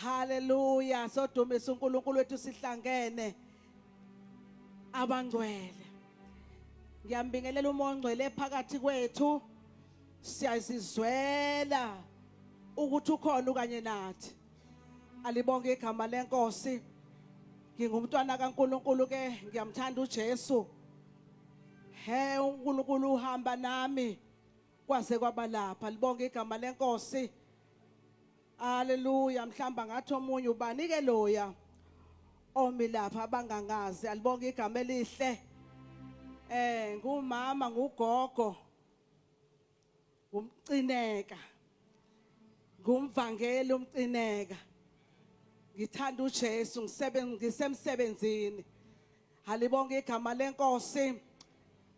Haleluya, sodumisa uNkulunkulu wethu sihlangene abangcwele. Ngiyambingelela uMoya oNgcwele phakathi kwethu. Siyazizwela ukuthi ukhona ukanye nathi. Alibonge igama lenkosi. Ngingumntwana kaNkulunkulu ke, ngiyamthanda uJesu. He uNkulunkulu uhamba nami kwaze kwaba lapha. Libonge igama lenkosi. Haleluya, mhlamba ngathi omunye ubani ke loya omi lapha abangangazi. Alibonge igama elihle. Ngumama, ngugogo, ngumcineka, ngumvangeli umcineka. Ngithanda uJesu, ngisemsebenzini. Alibonge igama lenkosi.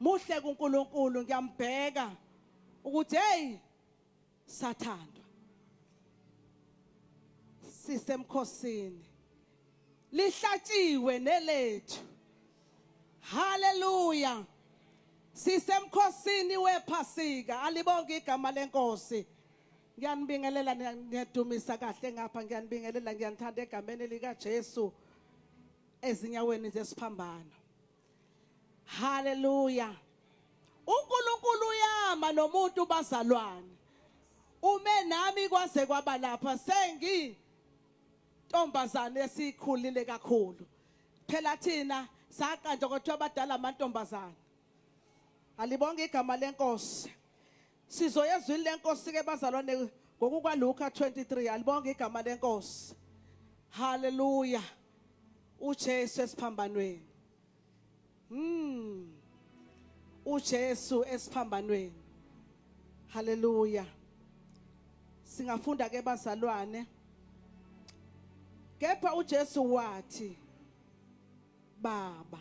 Muhle kuNkulunkulu, ngiyambheka ukuthi hey sathandwa, sisemkhosini, lihlatshiwe nelethu. Haleluya, sisemkhosini wephasika. Alibonge igama lenkosi. Ngiyanibingelela, niyadumisa kahle ngapha. Ngiyanibingelela, ngiyanithanda egameni lika Jesu ezinyaweni zesiphambano. Haleluya. uNkulunkulu uyama nomuntu bazalwane. Ume nami kwaze kwaba lapha, sengi ntombazane esikhulile kakhulu. Phela thina saqanjwa kwathiwa abadala amantombazane. Alibonge igama lenkosi. Sizoya ezwini lenkosi ke bazalwane ngokukaLuka 23. Alibonge igama lenkosi. Haleluya. uJesu esiphambanweni. uJesu esiphambanweni. Haleluya. Singafunda ke bazalwane. Kepha uJesu wathi, Baba,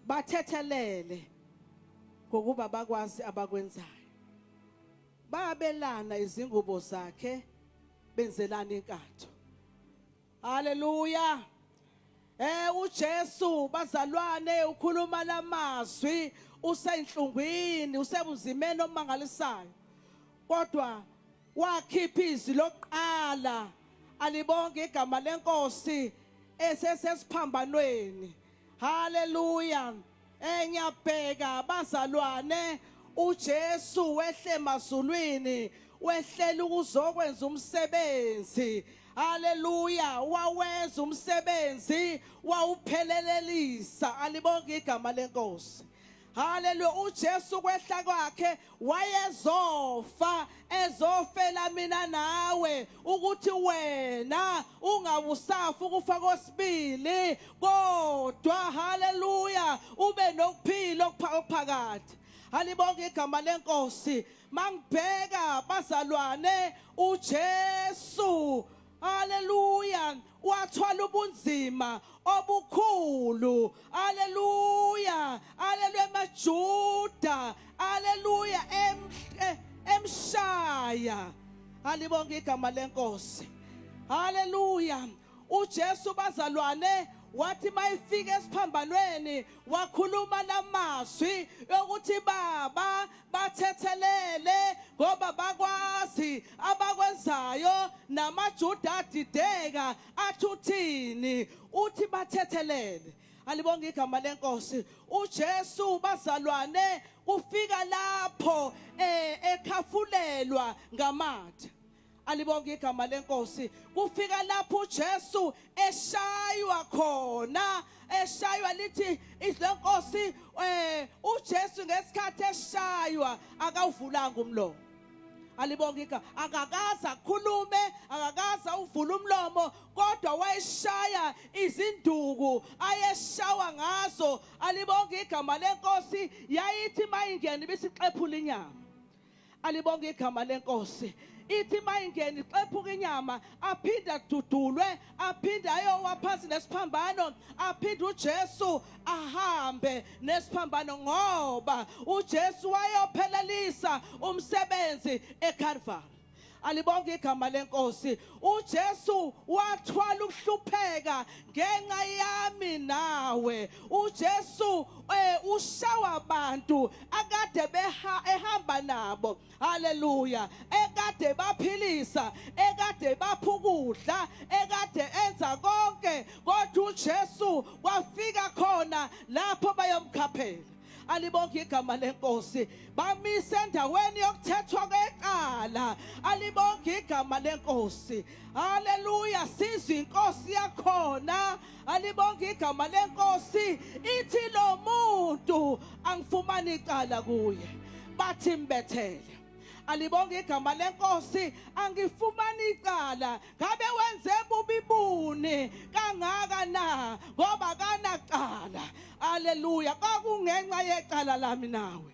bathethelele ngokuba bakwazi abakwenzayo. Babelana izingubo zakhe benzelana inkatho. Haleluya. uJesu bazalwane ukhuluma lamazwi usenhlungwini, usebuzimeni omangalisayo. Kodwa wakhipha izwi lokuqala, alibonge igama lenkosi, esesesiphambanweni. Haleluya. Ngiyabheka bazalwane, uJesu wehle emazulwini, wehlela ukuzokwenza umsebenzi. Haleluya, wawenza umsebenzi, wawuphelelelisa. Alibonge igama lenkosi. Haleluya, uJesu kwehla kwakhe wayezofa, ezofela mina nawe, ukuthi wena ungawusafa ukufa kwesibili, kodwa haleluya ube nokuphila okuphakade. Alibonge igama lenkosi. Mangibheka bazalwane, uJesu haleluya wathwala ubunzima obukhulu. Haleluya, haleluya, emaJuda haleluya emshaya. Alibonge igama lenkosi. Haleluya. uJesu bazalwane wathi mayifika esiphambanweni wakhuluma lamazwi yokuthi Baba, bathethelele ngoba bakwazi abakwenzayo. NamaJuda adideka, athi uthini, uthi bathethelele. Alibonge igama lenkosi. uJesu bazalwane kufika lapho ekhafulelwa ngamathe. Alibonge igama lenkosi. Kufika lapho uJesu eshaywa khona, eshaywa, lithi izwi lenkosi, uJesu ngesikhathi eshaywa akawuvulanga umlomo. Alibonge igama. Akakaze akhulume, akakaze uvule umlomo, kodwa wayeshaya izinduku ayeshawa ngazo. Alibonge igama lenkosi. Yayithi mayingena ibisixephula inyama. Alibonge igama lenkosi. Ithi mayingena ixephuka inyama, aphinde adudulwe, aphinde ayowa phansi nesiphambano, aphinde uJesu ahambe nesiphambano, ngoba uJesu wayophelelisa umsebenzi eCalvary. Alibonge igama lenkosi. uJesu wathwala ukuhlupheka ngenxa yami nawe. uJesu ushawa abantu akade ehamba nabo. Haleluya, ekade baphilisa, ekade baphukuza. ukudla, ekade enza konke, kodwa uJesu wafika khona lapho bayomkhaphela. Alibonke igama lenkosi. Bamise endaweni yokuthethwa kwecala. Alibonke igama lenkosi. Haleluya, sizwe inkosi yakhona. Alibonke igama lenkosi. Ithi lo muntu angifumani icala kuye. Bathi mbethele. Alibonke igama lenkosi, angifumani icala. Ngabe wenze bubi buni kangaka na? Ngoba kanacala. Haleluya, kwakungenxa yecala lami nawe.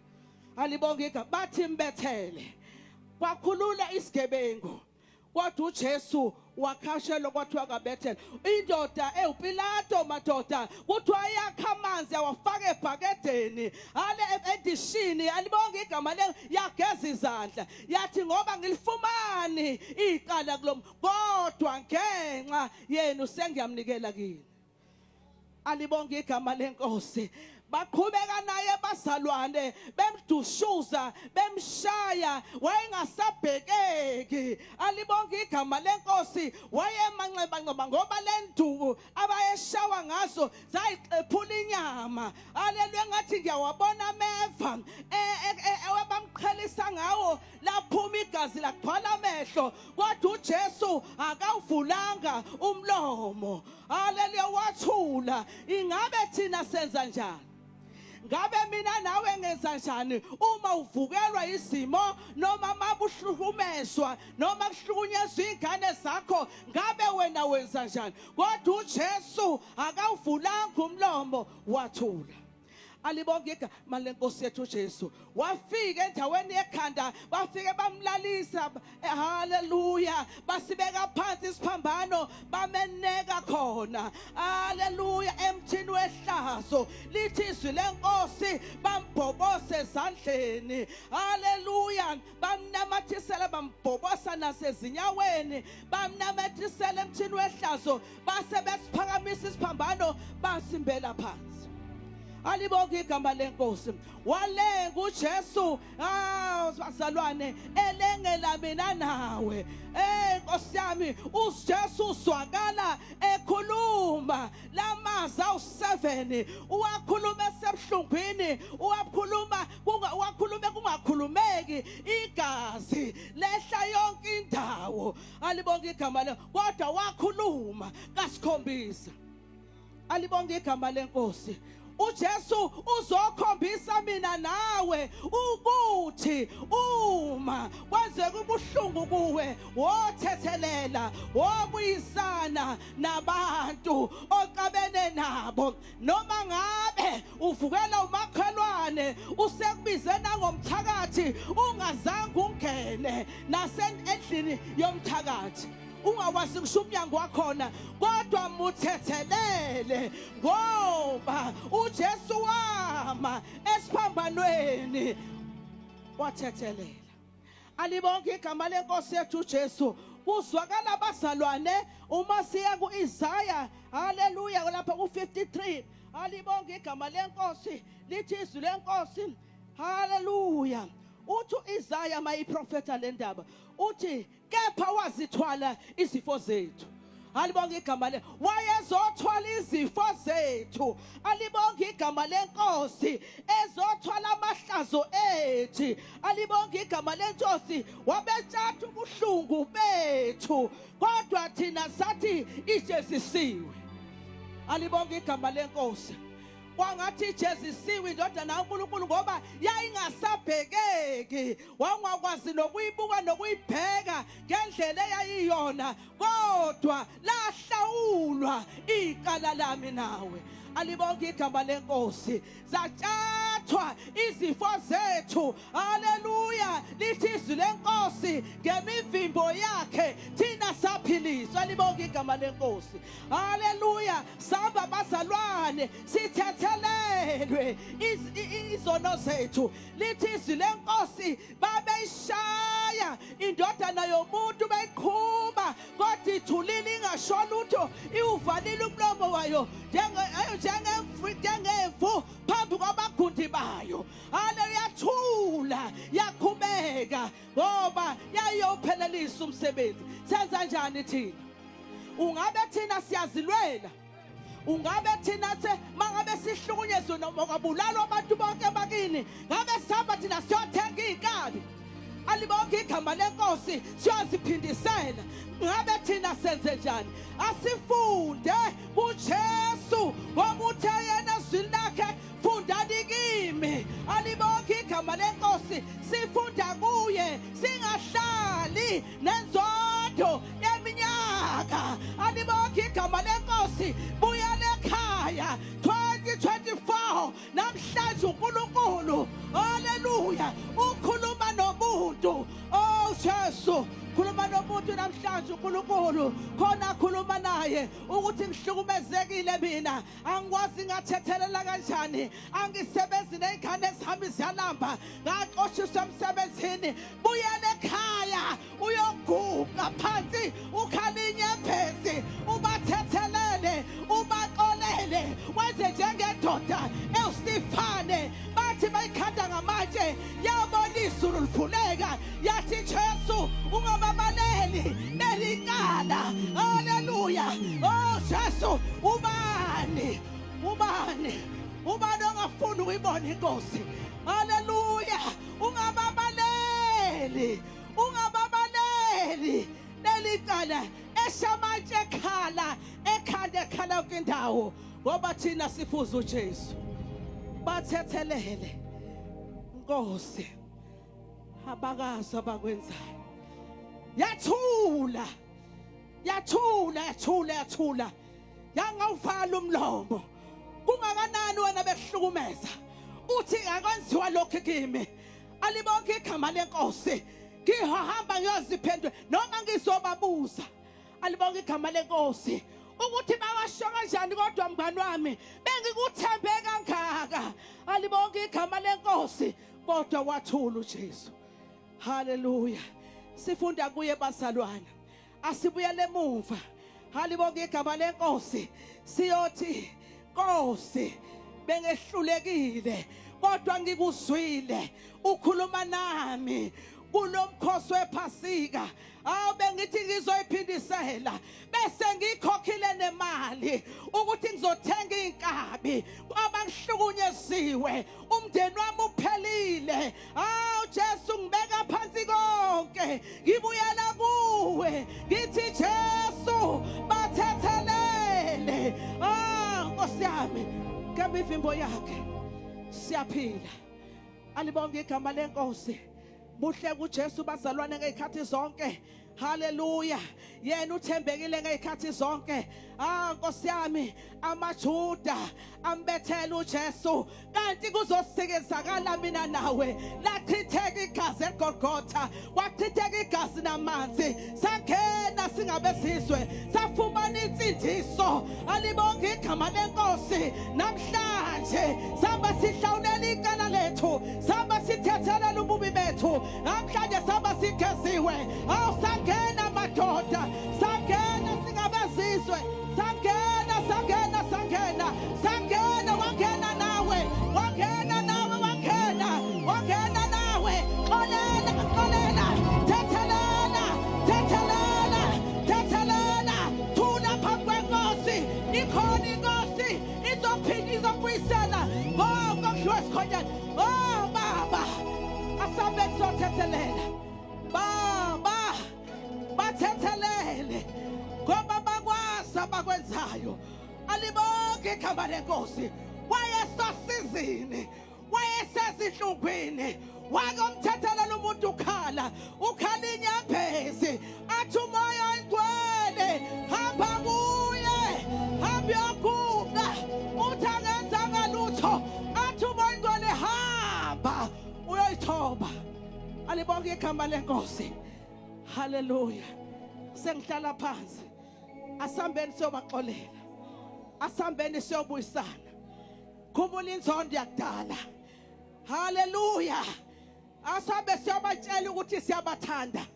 Alibonke igama. Bathi mbethele. Kwakhulula isigebengu. Kodwa uJesu wakhashelwa kwathiwa kabethele. Indoda ewuPilato madoda kuthiwa yakha amanzi awafaka ebhakedeni hale endishini. Alibonke igama le, yageza izandla yathi ngoba ngilifumani icala kulo, kodwa ngenxa yenu sengiyamnikela kini. Alibonke igama lenkosi. Baqhubeka naye bazalwane, bemdushuza, bemshaya, wayengasabhekeki. Alibonke igama lenkosi. Wayemanxeba ngoba le nduku abayeshawa ngazo zayixephula inyama. Haleluya, ngathi ngiyawabona ameva abamqhelisa ngawo, laphuma igazi lagcwala amehlo, kodwa uJesu akawuvulanga umlomo. Haleluya, wathula. Ingabe thina senza njani? Ngabe mina nawe ngenza njani uma uvukelwa izimo noma makuhlukumezwa noma kuhlukunyezwa ingane zakho? Ngabe wena wenza njani? Kodwa uJesu akawuvulanga umlomo, wathula. Alibonke igama lenkosi yethu uJesu. Wafika endaweni yekhanda, bafike bamlalisa. Haleluya, basibeka phansi isiphambano, bameneka khona. Haleluya, emthini wehlazo. Lithi izwi lenkosi bambhobose ezandleni. Haleluya, bamnamathisela, bambhobosa nasezinyaweni, bamnamathisela emthini wehlazo, base besiphakamisa isiphambano, basimbela phansi. Alibonke igama lenkosi. Walenga uJesu, ah bazalwane, elengela mina nawe. Eh Nkosi yami, uJesu uzwakala ekhuluma lamazwi awu7, uwakhuluma esebuhlungwini, uwakhuluma uwakhuluma kungakhulumeki, igazi lehla yonke indawo. Alibonke igama le, kodwa wakhuluma kasikhombisa. Alibonke igama lenkosi. uJesu uzokhombisa mina nawe ukuthi uma kwenzeka ubuhlungu kuwe, wothethelela, wobuyisana nabantu oxabene nabo. Noma ngabe uvukela umakhelwane, usekubize nangomthakathi, ungazange ungene nasendlini yomthakathi, ungawazi ngisho umnyango wakhona, kodwa muthethelele, ngoba uJesu wama esiphambanweni wathethelela. Alibonke igama lenkosi yethu uJesu. Kuzwakala abazalwane uma siya kuIsaya, haleluya, lapha ku53. Alibonke igama lenkosi. Lithi izwi lenkosi, haleluya, uthi uIsaya mayiprofeta le ndaba, uthi kepha wazithwala izifo zethu. Alibonke igama le, wayezothwala izifo zethu. Alibonke igama lenkosi, ezothwala amahlazo ethu. Alibonke igama lenkosi. Wabetshatha ubuhlungu bethu, kodwa thina sathi ijezisiwe. Alibonke igama lenkosi. Kwangathi ijezisiwe indodana kaNkulunkulu, ngoba yayingasabhekeki, wawungakwazi nokuyibuka nokuyibheka ngendlela eyayiyona, kodwa lahlawulwa icala lami nawe. Alibonke igama lenkosi. Zatshathwa izifo zethu. Haleluya, lithi izwi lenkosi ngemivimbo yakhe thina saphiliswa. Alibonke igama lenkosi. Haleluya, samba bazalwane, sithethelelwe izono zethu. Lithi izwi lenkosi babeyishaya indodana yomuntu, beyiqhuba, kodwa ithulile ingasho lutho, iwuvalile umlomo wayo njengemvu phambi kwabagundi bayo. Haleluya, yathula yaqhubeka ngoba yayiyophelelisa umsebenzi. Senza njani thina? Ungabe thina siyazilwela, ungabe thina the mangabe sihlukunyezwe noma kwabulalwa abantu bonke bakini, ngabe sihamba thina siyothenga iy'nkabi? Alibonke igama lenkosi, siyoziphindisela. Ngabe thina senze njani? Asifunde kuJesu, ngoba uthe yena ezwini lakhe, fundani kimi. Alibonke igama lenkosi, sifunda kuye, singahlali nenzondo yeminyaka. Alibonke igama lenkosi, buyela ekhaya 2024 namhlanje. uNkulunkulu, haleluya, ukhuluma nomuntu. Oh Jesu, khuluma nomuntu namhlanje uNkulunkulu, khona khuluma naye ukuthi ngihlukumezekile mina, angikwazi, ngathethelela kanjani? Angisebenzi, ney'ngane ezihamba ziyalamba, ngaxoshiswa emsebenzini. Buyela ekhaya, uyoguqa phansi, ukhala inyembezi, ubathethelele, ubaxolele, wenze njengendoda ewusifane. Bathi bayikhanda ngamatshe, yabona izulu livuleka, yathi, Jesu, ungababaleli leli cala. Haleluya! Oh Jesu, ubani, ubani, ubani ongafuni ukuyibona inkosi? Haleluya! Ungababaleli, ungababaleli leli cala. Eshamatshe, ekhala, ekhanda, ekhala yonke indawo, ngoba thina sifuza uJesu. Bathethelele Nkosi, abakazi abakwenzayo. Yathula, yathula, yathula, yathula, yangawuvala umlomo. Kungakanani wena bekuhlukumeza, uthi akwenziwa lokhu kimi? Alibonke igama lenkosi. Ngihamba ngiyoziphendula noma ngizobabuza. Alibonke igama lenkosi, ukuthi bawasho kanjani, kodwa mngani wami, bengikuthembe kangaka. Alibonke igama lenkosi, kodwa wathula uJesu. Haleluya! Sifunda kuye bazalwana, asibuyele emuva. Halibonke igama lenkosi. Siyothi, Nkosi, bengehlulekile, kodwa ngikuzwile ukhuluma nami kulomkhosi wephasika. Awu, bengithi ngizoyiphindisela, bese ngikhokhile nemali ukuthi ngizothenga inkabi abangihlukunyeziwe, umndeni wami uphelile. Awu Jesu, ngibeka phansi konke, ngibuyela kuwe, ngithi Jesu, bathethelele. Ah Nkosi yami, ngemivimbo yakhe siyaphila. Alibonge igama lenkosi. Buhle kuJesu bazalwane ngezikhathi zonke. Haleluya! Yena uthembekile ngezikhathi zonke. Ah Nkosi yami, amaJuda ambethela uJesu, kanti kuzosikizakala mina nawe. Lachitheka igazi eGolgotha, kwachitheka igazi namanzi, sangena singabesizwe, safumana insindiso. Alibonge igama lenkosi. Namhlanje samba sihlawulela icala lethu, samba sithethelela ububi bethu. Namhlanje samba sigeziwe. Awu, sangena madoda, sangena singabezizwe, sangena, sangena, sangena, sangena. Wangena nawe, wangena nawe, wangena, wangena nawe. Xolela, xolela, thethelela, thethelela, thethelela. Thula phambi kwenkosi, ikhona inkosi, izophinda izobuyisela konke okudliwe esikhonyana. Oh baba, asambe kuzothethelela. Baba, bathethelele, ngoba bakwazi abakwenzayo. Alibonke igama lenkosi. Wayesosizini, wayesezinhlungwini, wakomthethelela umuntu. Ukhala, ukhala inyembezi, athi umoya oyingcwele, hamba kuye, hamba uyoguqa, uthi angenzanga lutho. Athi umoya oyingcwele, hamba uyoyithoba. Alibonke igama lenkosi. Haleluya! Sengihlala phansi. Asambeni siyobaxolela, asambeni siyobuyisana. Khumbula inzondo yakudala. Haleluya! Asambe siyobatshela ukuthi siyabathanda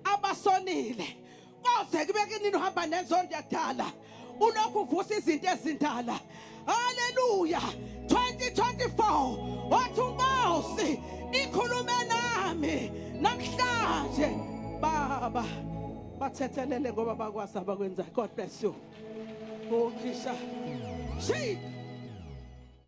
abasonile. Koze kube kinini uhamba nenzondo yakudala, ulokhu uvusa izinto ezindala? Haleluya! 2024, wathi unkosi ikhulume nami namhlanje, baba. Bathethelele ngoba bakwazi abakwenzayo. God bless you. Oh, Trisha. She.